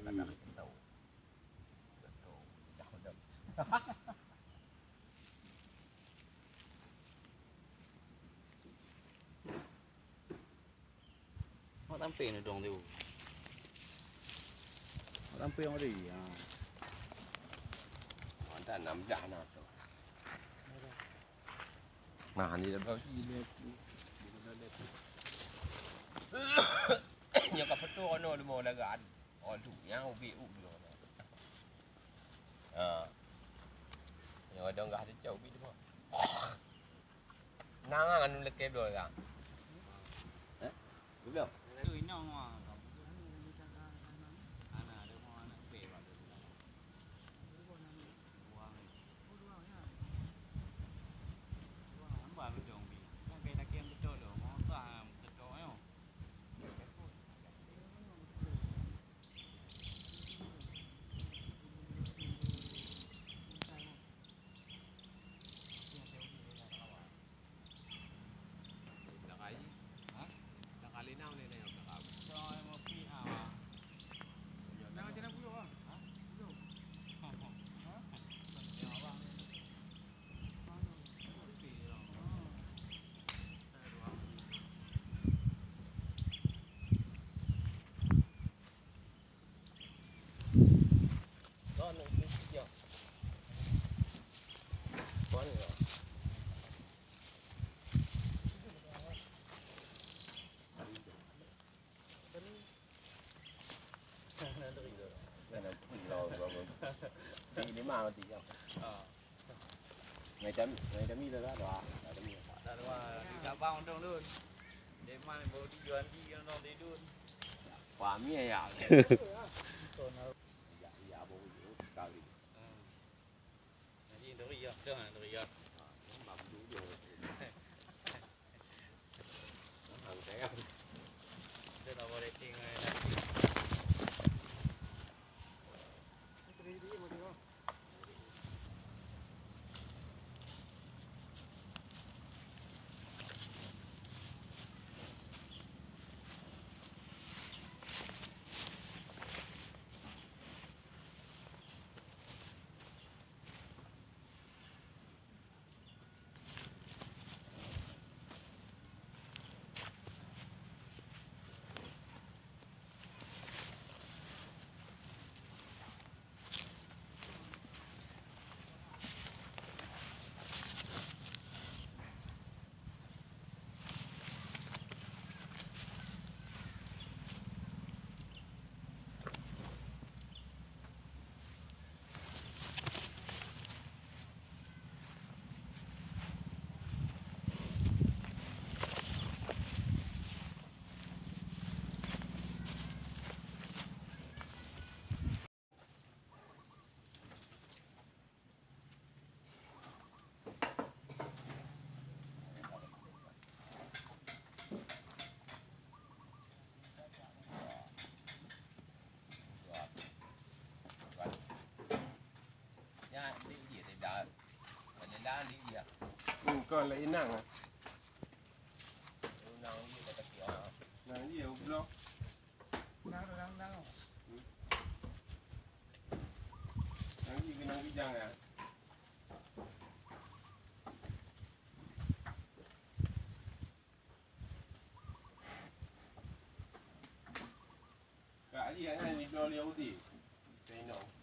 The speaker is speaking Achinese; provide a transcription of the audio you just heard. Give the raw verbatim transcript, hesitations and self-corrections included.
Kadang kita tahu. Betul. Dah, dah. Mak tampé neudong tu. Mak tampé yang tadi. Ha. Mantap, enam belas na tu. Nah, ni dah bau. Nyoe ka peutoh keunoe leumo lagat. Oh, tu nyang ubit u leumo. Ha. Nyoe dong gah teucok ubit leumo. Nang anu lekee bloe ka. Eh? Geubloe? Tu inong wa. Ana ada mau anak pe ba. Hamba lujong bi. Kan kai laki yang betul tu. Mau tak betul yo. Ngai kami, ngai kami dah ada. Ada ni. Dah dua, di Sabang dong lun. Deman baru di Juandi yang dong di dun. Wah, mi ya. Ya, ya, baru kali. Hmm. Jadi dari ya, dah dari ya. Bang tu dia. Hang sayang. Dia nak boleh tinggal lagi. Kon lé inang ah. Nang jih u bloe. Nang, nang, nang. Hmm. Nang jih keunan kijang ya. Kak Ali, nyan di bloe Yahudi. Kainong.